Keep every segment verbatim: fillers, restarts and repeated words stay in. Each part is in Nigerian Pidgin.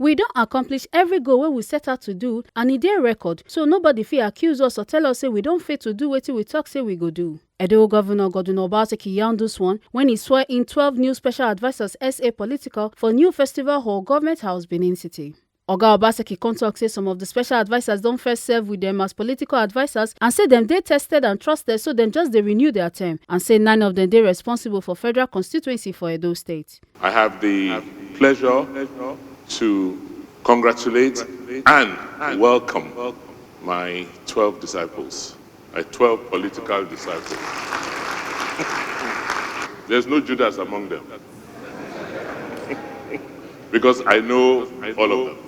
We don accomplish every goal wey we set out to do, and e dey record, so nobody fit accuse us or tell us say we don fail to do wetin we talk say we go do. Edo Governor Godwin Obaseki yarn this one when he swear in twelve new special advisors S A Political for New Festival Hall, Government House, Benin City. Oga Obaseki come talk say some of the special advisors don first serve with them as political advisors and say dem dey tested and trusted, so dem just dey renew their term, and say nine of them dey responsible for federal constituency for Edo State. I have the pleasure to congratulate and welcome my twelve disciples, my twelve political disciples. There's no Judas among them. Because I know all of them.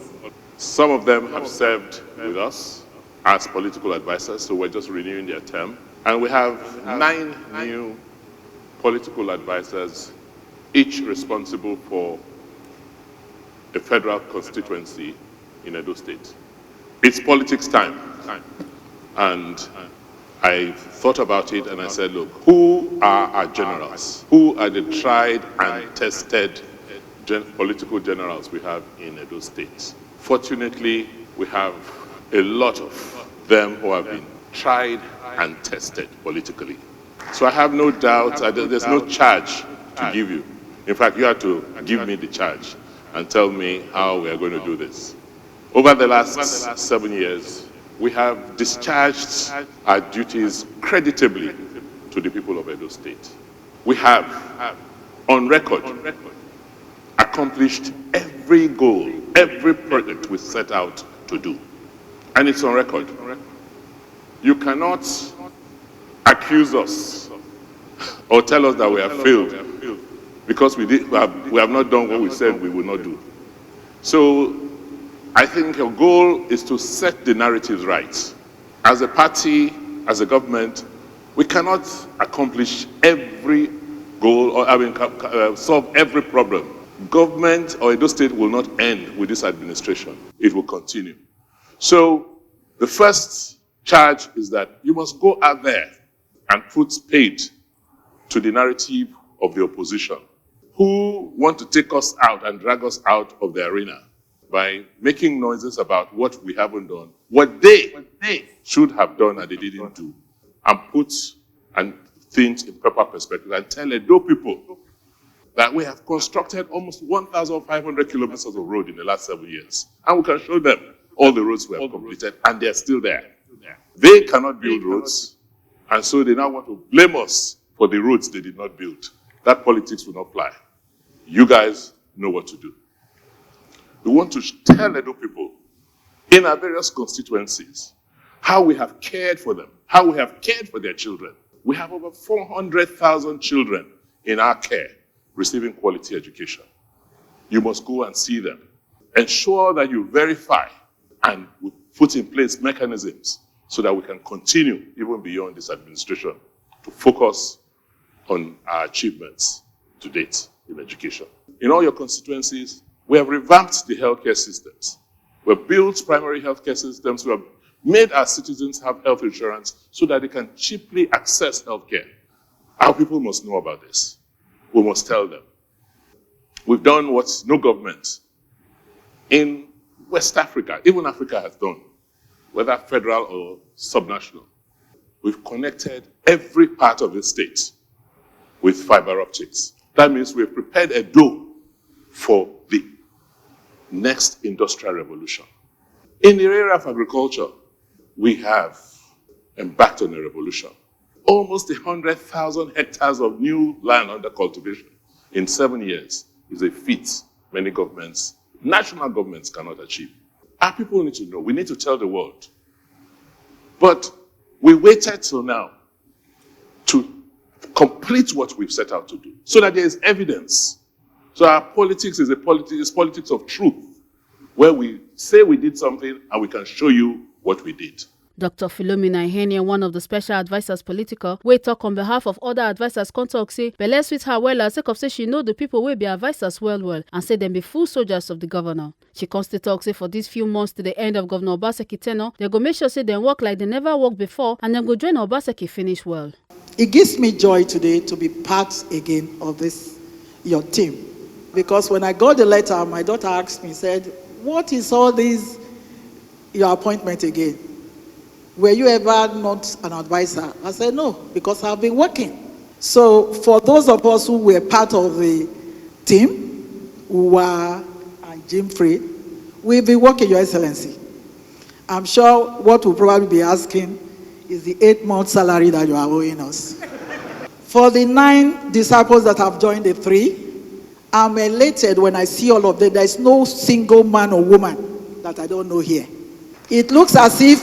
Some of them have served with us as political advisors, so we're just renewing their term. And we have nine new political advisors, each responsible for a federal constituency in Edo State. It's politics time. And I thought about it and I said, look, who are our generals? Who are the tried and tested gen- political generals we have in Edo State? Fortunately, we have a lot of them who have been tried and tested politically. So I have no doubt, I, there's no charge to give you. In fact, you have to give me the charge and tell me how we are going to do this. Over the last seven years, we have discharged our duties creditably to the people of Edo State. We have, on record, accomplished every goal, every project we set out to do. And it's on record. You cannot accuse us or tell us that we have failed because we, did, we, have, we have not done what we said we will not do. So I think your goal is to set the narratives right. As a party, as a government, we cannot accomplish every goal or, I mean, ca- ca- uh, solve every problem. Government or Edo State will not end with this administration. It will continue. So the first charge is that you must go out there and put spade to the narrative of the opposition who want to take us out and drag us out of the arena by making noises about what we haven't done, what they, what they should have done and they didn't do, and put and things in proper perspective and tell Edo people that we have constructed almost one thousand five hundred kilometers of road in the last seven years. And we can show them all the roads we have completed, and they're still there. They cannot build roads, and so they now want to blame us for the roads they did not build. That politics will not fly. You guys know what to do. We want to tell Edo people in our various constituencies how we have cared for them, how we have cared for their children. We have over four hundred thousand children in our care receiving quality education. You must go and see them. Ensure that you verify and we put in place mechanisms so that we can continue even beyond this administration to focus on our achievements to date in education. In all your constituencies, we have revamped the healthcare systems. We've built primary healthcare systems. We have made our citizens have health insurance so that they can cheaply access healthcare. Our people must know about this. We must tell them. We've done what no government in West Africa, even Africa, has done, whether federal or subnational. We've connected every part of the state with fiber optics. That means we've prepared Edo for the next industrial revolution. In the area of agriculture, we have embarked on a revolution. Almost one hundred thousand hectares of new land under cultivation in seven years is a feat many governments, national governments, cannot achieve. Our people need to know. We need to tell the world. But we waited till now to complete what we've set out to do so that there is evidence. So our politics is a politics, is politics of truth, where we say we did something and we can show you what we did. Doctor Philomena Ihenie, one of the special advisors political, wey talk on behalf of other advisors, come talk say belle sweet her well, as sake of say she know the people wey be advisors well well, and say dem be full soldiers of the governor. She come still talk say for these few months to the end of Governor Obaseki tenure, dem go make sure say dem work like dem never work before, and dem go join Obaseki finish well. It gives me joy today to be part again of this, your team. Because when I got the letter, my daughter asked me, said, "What is all this, your appointment again? Were you ever not an advisor?" I said, "No, because I've been working." So for those of us who were part of the team, Uwa and Jim Free, we've been working, Your Excellency. I'm sure what we'll probably be asking is the eight-month salary that you are owing us. For the nine disciples that have joined the three, I'm elated when I see all of them. There's no single man or woman that I don't know here. It looks as if,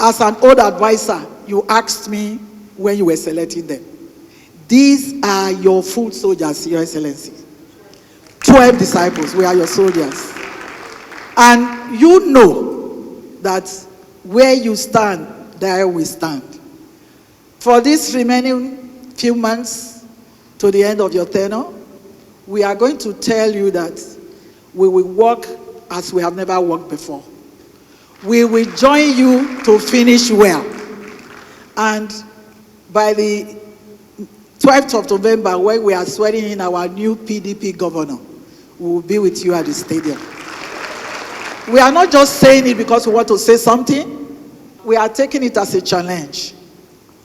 as an old advisor, you asked me when you were selecting them. These are your foot soldiers, Your Excellency. Twelve disciples, we are your soldiers. And you know that where you stand, there we stand. For these remaining few months to the end of your tenure, we are going to tell you that we will work as we have never worked before. We will join you to finish well. And by the twelfth of November, when we are swearing in our new P D P governor, we will be with you at the stadium. We are not just saying it because we want to say something. We are taking it as a challenge.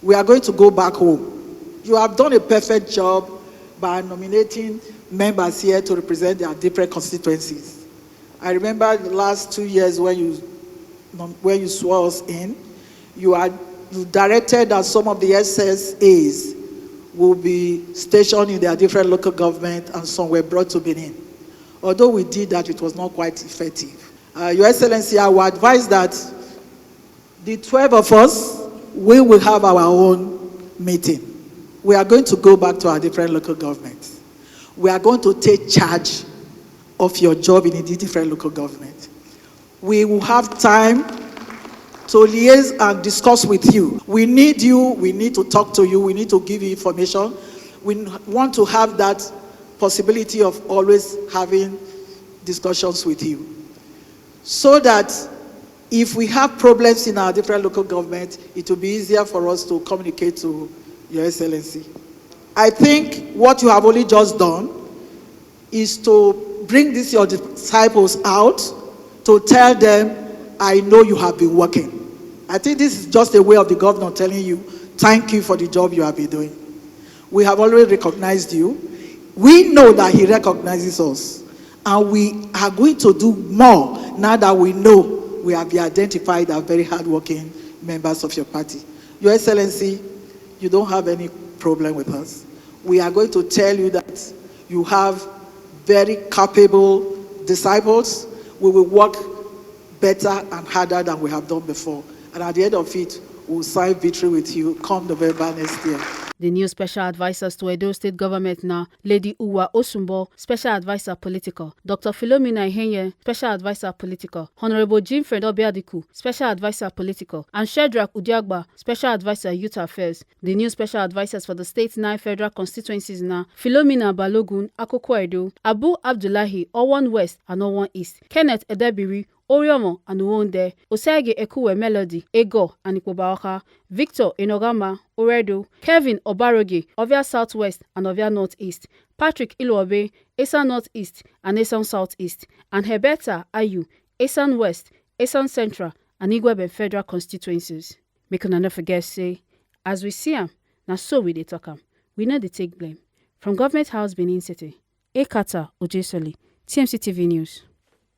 We are going to go back home. You have done a perfect job by nominating members here to represent their different constituencies. I remember the last two years when you nom-, when you swore us in, you had, you directed that some of the S S As will be stationed in their different local government, and some were brought to Benin. Although we did that, it was not quite effective. Uh, Your Excellency, I would advise that the twelve of us, we will have our own meeting. We are going to go back to our different local governments. We are going to take charge of your job in the different local government. We will have time to liaise and discuss with you. We need you. We need to talk to you. We need to give you information. We want to have that possibility of always having discussions with you, so that if we have problems in our different local government, it will be easier for us to communicate to Your Excellency. I think what you have only just done is to bring these your disciples out to tell them, "I know you have been working." I think this is just a way of the governor telling you, "Thank you for the job you have been doing. We have always recognized you. We know that he recognizes us. And we are going to do more now that we know we have been identified as very hardworking members of your party." Your Excellency, you don't have any problem with us. We are going to tell you that you have very capable disciples. We will work better and harder than we have done before. And at the end of it, we'll sign victory with you come November next year. The new special advisors to Edo State government na Lady Uwa Osumbo, special advisor political, Doctor Philomena Ihenye, special advisor political, Honorable Jim Fred Obiadiku, special advisor political, and Shedrack Udiagba, special advisor youth affairs. The new special advisors for the state nine federal constituencies na Philomena Balogun, Akoko Edo, Abu Abdullahi, Owan West and Owan East, Kenneth Edebiri, Oriomo and Uwonde, Osege Ekuwe Melody, Ego and Ikpobaoka, Victor Enogama, Oredo, Kevin Obaroge, Ovia Southwest and Ovia Northeast, Patrick Iluobe, Esan Northeast and Esan Southeast, and Herberta Ayu, Esan West, Esan Central and Igwebe federal constituencies. Make una no forget say, as we see am, na so we dey talk am. We no dey take blame. From Government House, Benin City, Ekata Ojesoli, T M C T V News.